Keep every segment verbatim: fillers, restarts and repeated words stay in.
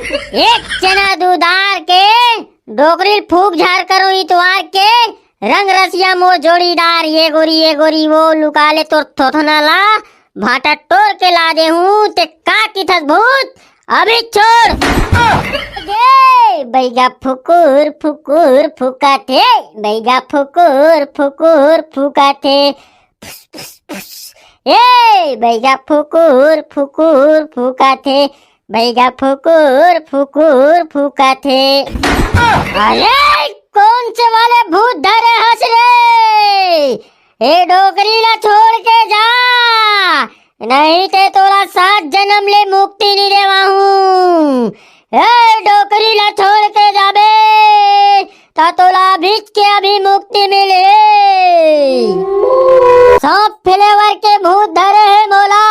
एक चना दू दार के, डोकरी ल फूक झार करो इतवार के, रंग रसिया मोर जोड़ीदार, ये गोरी, ये गोरी, वो लुका ले तोर थोथना ला, भाटा टोर के ला दे हूँ, ते का किथस भूत, अभी छोड़। गे, बैगा फुकुर फुकुर फुकाथे, बैगा फुकुर फुकुर फुकाथे। फुस, फुस, फुस। ए, बैगा फुकुर फुकुर फुकाथे, बैगा फुकुर फुकुर फुकाथे। अरे, कौन से वाले भूत धरे हस रे? ए डोकरी ला छोड़ के जा, नहीं ते तोला सात जन्म ले मुक्ति नहीं देवा हूँ। ए डोकरी ला छोड़ के जाबे, त तोला अभीच के अभी मुक्ति मिले। सब फ्लेवर के भूत धरे हे मोला।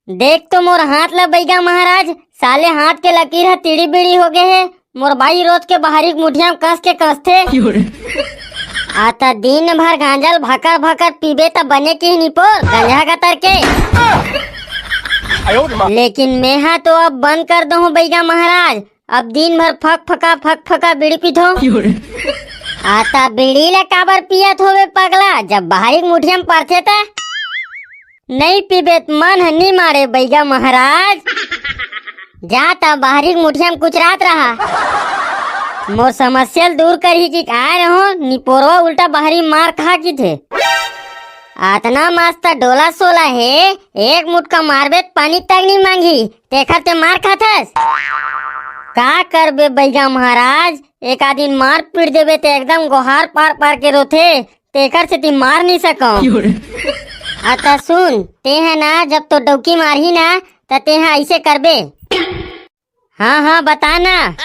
देख तो मोर हाथ ला बैगा महाराज, साले हाथ के लकीर ह तिड़ी बिड़ी हो गे हे। मोर बाई रोज के बाहरी मुठिया म कस के कसथे। आता दिन भर गांजा ल भकर भकर पीबे त बने के ही निपोर गंजा गतर के। लेकिन मेहा तो अब बंद कर दहूं बैगा महाराज, अब दिन भर फक फका फक फका बीड़ी पीथो। आता बीड़ी ला काबर पियत होवे पगला, जब बाहरी मुठिया म परथे त? नहीं पीबे त मन ह नी मारे बैगा महाराज। जा त बाहरी मुठिया म कुचरात रहा। मोर समस्या ल दूर करही कि आय रहो, निपोरवा उल्टा बाहरी मार खा किथे। अतना मस्त डोला सोला हे, एक मुटका मारबे त पानी तक नी मांगी, तेखर ते मार खाथस। का करबे बैगा महाराज, एक आदिन मार पीट देबे ते एकदम गोहार पार पार के रोथे, तेकर सेती मार नी सकंव। अता सुन, तेंह ना जब तो डौकी मारही ना, त तेंह अइसे करबे। हाँ, हाँ, बता ना।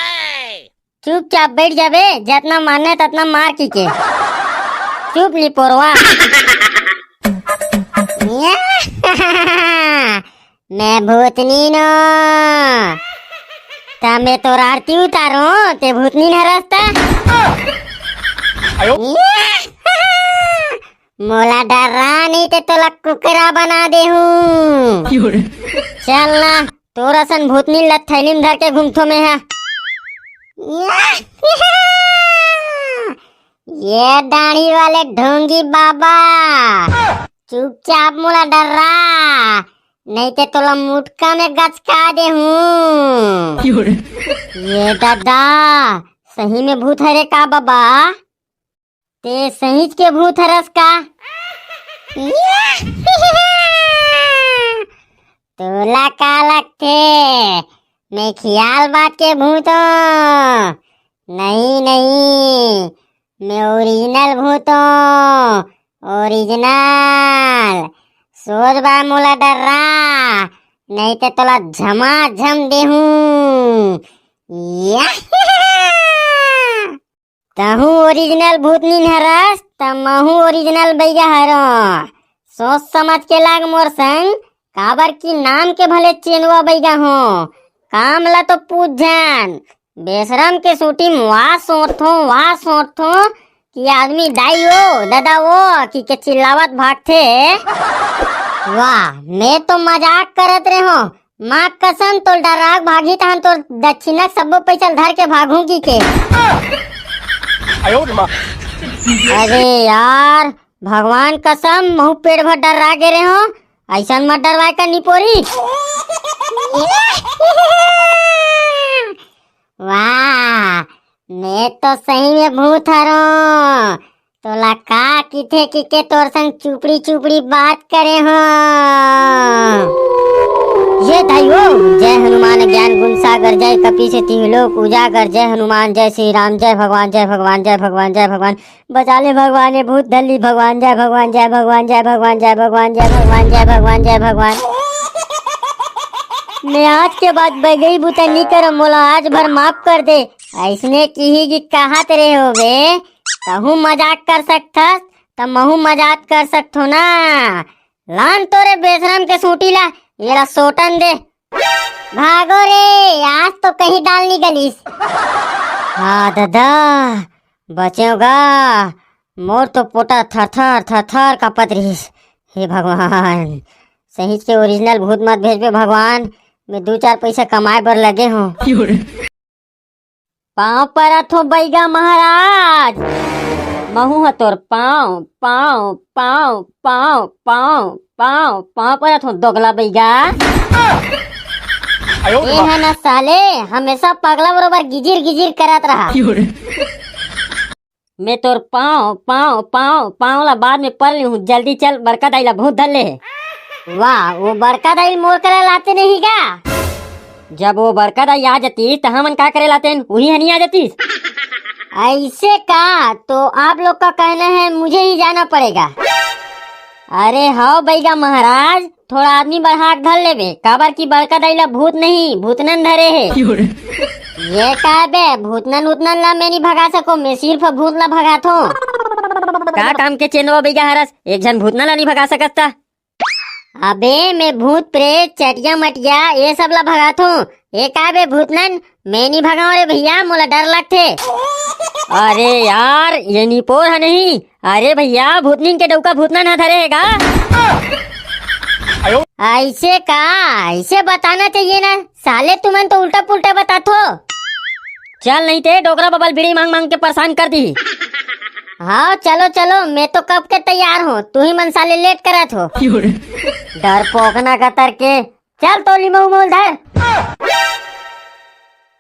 चुपचाप बैठ जाबे, जतना मारना हे ततना मार की के। चुप निपोरवा। मैं भूतनी नो। त मैं तोर आरती उतारो, ते भूतनी न हरस त? मोला डरा नहीं ते तोला कुकरा बना दे हूँ। चल ना, तोर असन भूतनी ल थैली में धर के घूमथो मैं हा। ये दाढ़ी वाले ढोंगी बाबा, चुपचाप मोला डरा, नहीं ते तोला मुटका में गचका दे हूँ। ये दादा, सही में भूत हरे का बाबा? ते सहीच के भूत हरस का? तोला का लगथे? मैं खियाल बात के भूत हूँ? नहीं, नहीं, मैं ओरिजिनल भूत हूँ, ओरिजिनल। सोच बा मोला डर्रा, नहीं ते तोला झमाझम देहूँ। या! तहूँ ओरिजिनल भूतनी हरस, त महूँ ओरिजिनल बैगा हरों। सोच समझ के लाग मोर संग, काबर कि नाम के भले चेनवा बैगा हों, काम ला तो पूछ झन। बेशरम के सूटी में वाह सोटथों, वाह सोटथों कि आदमी दाई ओ, दादा ओ, कि के चिल्लावत भागथे। वाह, मैं तो मजाक करत रेहों, माँ कसम, तोल डराक भागी तहन तोर दक्षिणा के सब्बो पैसा ल धर के भागहूं की के। अरे यार, भगवान कसम, महू पेट भर डर्रा गे रेहों, अइसन मत डरवाय कर निपोरी। वाह, मैं तो सही में भूत हरों। तोला का किथे कि के तोर संग चुपड़ी चुपड़ी बात करे हों। ये दाई ओ, जय हनुमान ज्ञान गुण सागर, जय कपीस तिहु लोक उजागर, जय हनुमान, जय श्री राम, जय भगवान, जय भगवान, जय भगवान, जय भगवान, बचा ले भगवान, ये भूत धर ली भगवान, जय भगवान, जय भगवान, जय भगवान, जय भगवान, जय भगवान, जय भगवान, जय भगवान। मैं आज के बाद बैगई बूता नी करंव, मोला आज भर माफ कर दे। अइसने किही कि कहत रेहों बे, तहूँ मजाक कर सकथस, त महूँ मजाक कर सकथों ना। लान तोरे बेशरम के सूटी ला, येला सोटन दे। भागो रे, आज तो कहीं दाल नी गलिस। हाँ दादा, बचेंव गा, मोर तो पोटा थरथर थरथर कांपत रहिस। हे भगवान, सहीच के ओरिजिनल भूत मत भेजबे भगवान, मैं दू चार पइसा कमाए बर लगे हों। पाँव परत हों बइगा महाराज, महूं ह तोर पाँव, पाँव, पाँव, पाँव, पाँव, पाँव, पाँव परत हों दोगला बइगा। ए ह ना साले, हमेशा पगला बरोबर गिजिर गिजिर करत रहा। मैं तोर पाँव, पाँव, पाँव, पाँव ला बाद में पर लेहूं। जल्दी चल, बड़का दाई ला भूत धर ले हे। वाह, वो बड़का दाई मोर करा लाते नहीं गा? जब वो बड़का दाई आ जातीस, त हमन का करे लातेन? उही हनी आ जातीस। ऐसे का? तो आप लोग का कहना है, मुझे ही जाना पड़ेगा। अरे हव बइगा महाराज, थोड़ा आदमी बढ़ा के धर लेबे, काबर कि बड़का दाई ला भूत नहीं, भूतनन धरे हे। ये का बे, भूतनन उतनन ला मैं नहीं भगा सको, मैं सिर्फ भूत ला भगाथों। का काम के चेंदवा बइगा हरस, एक झन भूतनन ला नहीं भगा सकस त? अबे, मैं भूत प्रेत, चटिया मटिया, ये सब ला भगाथों। ये का बे भूतनन, मैं नहीं भगाओं रे भइया, मोला डर लगथे। अरे यार, ये निपोर ह नहीं। अरे भइया, भूतनिन के डउका भूतनन ह धरे हे गा। ऐसे का? ऐसे बताना चाहिए ना साले, तुमन तो उल्टा पुल्टा बताथो। चल नहीं ते डोकरा बबा ल बीड़ी मांग मांग के परेशान कर दिही। हाँ, चलो चलो, मैं तो कब के तैयार हों, तुही मन साले लेट करत हो। डरपोकना गतर के, चल तो लीमो उमो ल धर।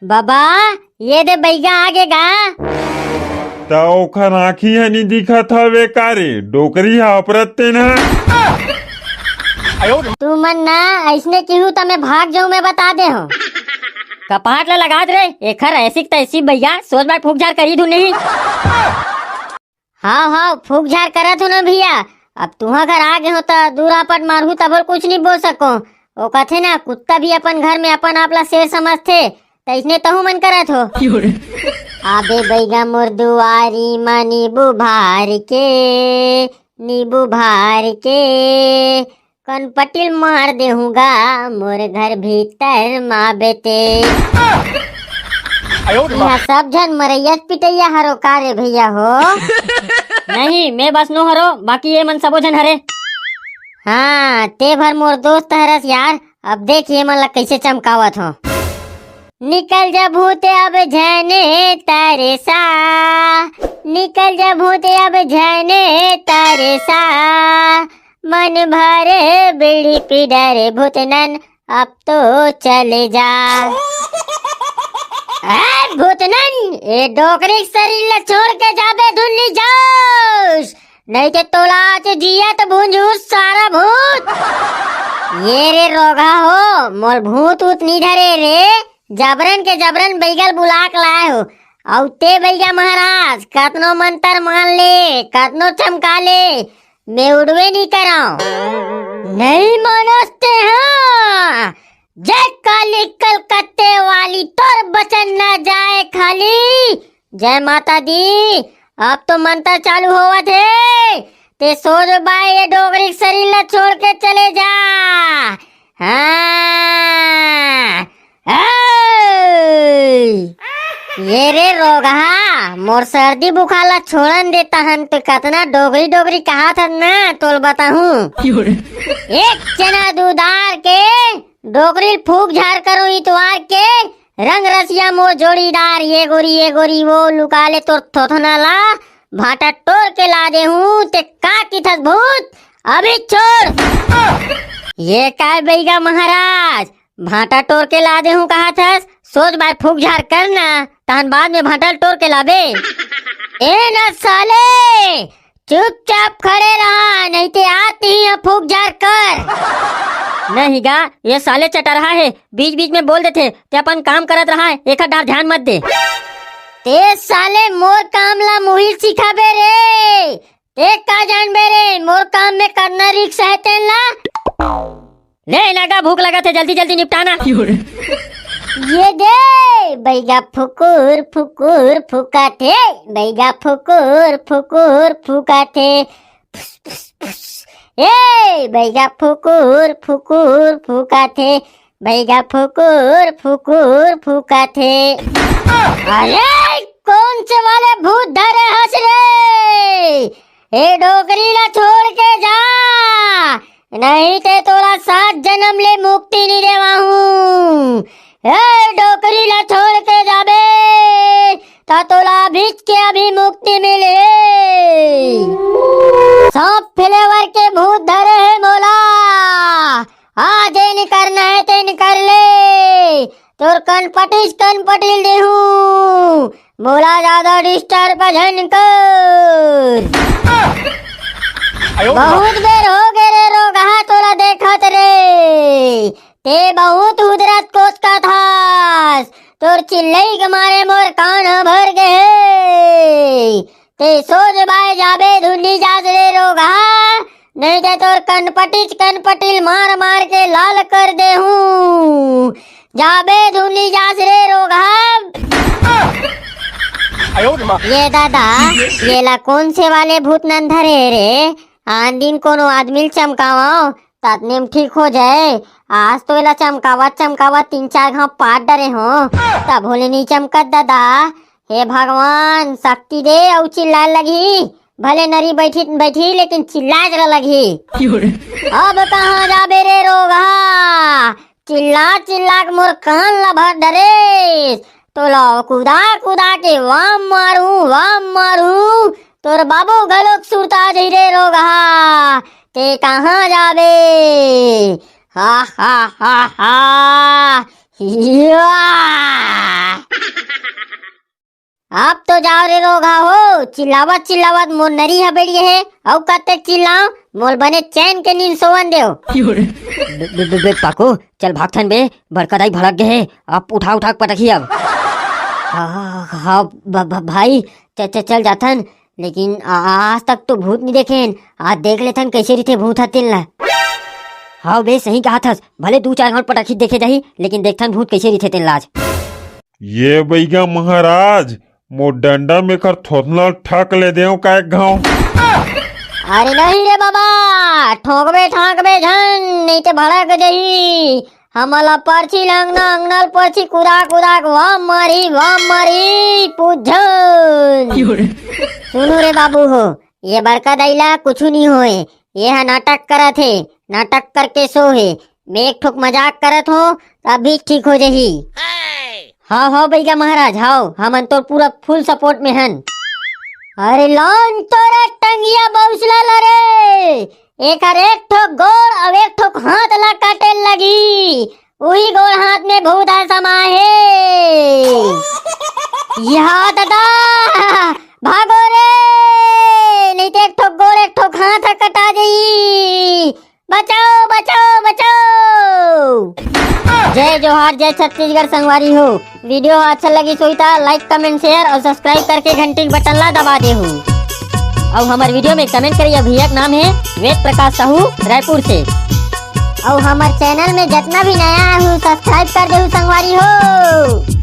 बबा, ये दे बइगा आगे गा। त ओखर आँखी ह नी दिखत हवे का रे? डोकरी ह अपरत तेन ह। तुमन ना अइसने किहू त मैं भाग जाऊं, मैं बता दे हों। कपाट ला लगात रे, एखर ऐसी तैसी बइगा, सोच बार फूक झार करी धुन नहीं। हाव, हाव, फूक झार करत हों ना भइया। अब तुंहर घर आ गे हों त दूर आपट मारहूं तभो ल कुछ नहीं बोल सकों। वो कथे ना, कुत्ता भी अपन घर में अपन आप ला शेर समझथे, तइसने तहूं मन करत हो। अबे बइगा मोर दुआरी मा नीबू भार के, नीबू भार के, कनपटी ल मार देहूं गा, मोर घर भीतर मा बेटे। इहाँ सब झन मरइया पिटइया हरो का रे भइया हो? नहीं, मैं बस नो हरो, बाकी ये मन सबो झन हरे। हाँ, ते भर मोर दोस्त हरस यार। अब देख ये मन ला कइसे चमकावत हों। निकल जा भूत अब झने तरेसा, निकल जा भूत अब झने तरेसा, मन भर बीड़ी पी डरे भूतनन, अब तो चले जा। ए भूतनन, ए डोकरी के शरीर ला छोड़ के जाबे धुन नी जास, नहीं ते तोला आज जियत भूंजहूं सारा भूत। ये रे रोगहा हो, मोर भूत उत नी धरे रे, जबरन के जबरन बइगा ल बुला के लाए हों। अउ ते बइगा महाराज, कतनो मंतर मान ले, कतनो चमका ले, मैं उड़बे नी करंव। नहीं मानस ते हा, जय काली कलकत्ते वाली, तोर बचन ना जाए खाली। जय माता दी, अब तो मंतर चालू होवत हे। ते सो जो बाय, ये डोकरी के शरीर ला छोड़ के चले जा। हाँ, ए! ये रे रोगहा, मोर सर्दी बुखार ला छोड़न दे तहन, ते कतना डोकरी डोकरी कहत हस ना, तोल बताहूं। एक चना दू दार के डोकरी ल फूक झार करूं इतवार के, रंग रसिया मोर जोड़ीदार, ये गोरी, ये गोरी, वो लुका ले तोर थोथना ला, भांटा टोर के ला देहूं, ते का किथस भूत, अभी छोड़। ये काय बइगा महाराज, भांटा टोर के ला देहूं कहत हस, सोच बार फूक झार कर ना, तहन बाद में भांटा ल टोर के लाबे। ए ना साले, चुपचाप खड़े रहा, नहीं ते आते ही फूक झार कर। नहीं गा, ये साले चटरहा हे, बीच बीच में बोल देथे, ते अपन काम करत रहा, एकर डार ध्यान मत दे। ते साले मोर काम ला मुही सिखाबे रे, ते का जानबे रे, मोर काम में करना रिक्स है तेन ला। ले ना गा, भूख लगत हे, जल्दी जल्दी निपटाना। ये दे, बइगा फुकुर फुकुर फुकाथे, बइगा फुकुर फुकुर फुकाथे। फुस, फुस, फुस। ए, बइगा फुकुर फुकुर फुकाथे, बइगा फुकुर फुकुर फुकाथे। अरे, कौन से वाले भूत धरे नहीं ते तोला सात जन्म ले मुक्ति नहीं देवाहूं। ए, डोकरी ला छोड़ के जाबे, त तोला अभीच के अभी मुक्ति मिलही। सांप फ्लेवर के भूत धरे हे मोला, आज ए निकरना हे ते निकर ले। तोर कनपटीच कनपटील देहूं, मोला ज्यादा डिस्टर्ब झन कर। बहुत बेर हो गे रे रोगहा तोला देखत रे, ते बहुत हुदरत कोचकत हस। तोर चिल्लई के मारे मोर कान ह भर गे हे। ते सोझ बाय जाबे धुनी जास रे रोगहा, नहीं ते तोर कनपटीच कनपटील मार मार के लाल कर देहूं। जाबे धुनी जास रे रोगहा। ये दादा, ये ला कौन से वाले भूत नंद धरे रे? आन दिन कोनो आदमी ल चमकावंव, ततने म ठीक हो जाए। आज तो एला चमकावत चमकावत तीन चार घाव पाट डरे हो, तभो ले नहीं चमकत दादा। हे भगवान, शक्ति दे अउ चिल्लाए लगही। भले नरी बैठी बैठी, लेकिन चिल्लाए जरा लगही। अब कहाँ जाबे रे रोगहा? चिल्ला चिल्ला के मोर कान ला भर डरेस। तोला कुदा कुदा के वाम मारू, वाम मारू। तोर बाबू घलोक सुरता जही रे रोगहा। ते कहाँ जाबे? हा, हा, हा, हा। या! अब तो जाव रे रोगहा हो, चिल्लावत चिल्लावत मोर नरी ह बैठ गे हे। अउ कतेक चिल्लाव, मोल बने चैन के नींद सोवन देव। बे, बे, बे, बे, पाको, चल भागथन बे, बड़का दाई भड़क गे हे। अब उठा उठा के पटकही अब। हाँ, हाँ, ब-, ब-, भाई, च-, च-, चल जाथन, लेकिन आ-, आज तक तो भूत नहीं देखेन। आज देख लेथन कैसे रहिथे भूत ह तेन ला। हाँ बे, सही कहा थस, भले दू चार घाव पटकही देखे जाही, लेकिन देखथन भूत कैसे रहिथे तेन ला आज। ये बइगा महाराज, मोर डंडा में कर थोथना ठक ले देव का एक घाव। अरे नहीं रे बाबा, ठोकबे ठाकबे झन, नहीं ते भड़क जही। हमला परछी ल अंगना, अंगना ल परछी कुदा कुदा के वाम मारी, वाम मारी, पूछ झन। सुनू रे बाबू हो, ये बड़का दाई ला कुछु नहीं होए, ये ह नाटक करत हे, नाटक करके सो हे। मैं एक ठोक मजाक करत हो, अभी ठीक हो जही। हाव, हाव बइगा महाराज, हाव, हमन तोर पूरा full support में हन। अरे लौन तोरे टंगिया बौसला ला रे, एकर एक ठोक गोड़ अउ एक ठोक हाथ ला काटे लगी, उही गोड़ हाथ में भूत ह समाए हे। या दादा, भागो रे, नहीं तो एक ठोक गोड़ एक ठोक हाथ ह कटा जाई। बचाओ, बचाओ, बचाओ। जय जोहार, जय छत्तीसगढ़ संगवारी हो। Video अच्छा लगिस होही त like, comment, share अउ subscribe करके घंटी के button ला दबा देहू। अउ हमर video में comment करइया भैया के नाम हे वेद प्रकाश साहू, रायपुर से। अउ हमर channel में जतना भी नया आहू, subscribe कर देहू संगवारी हो।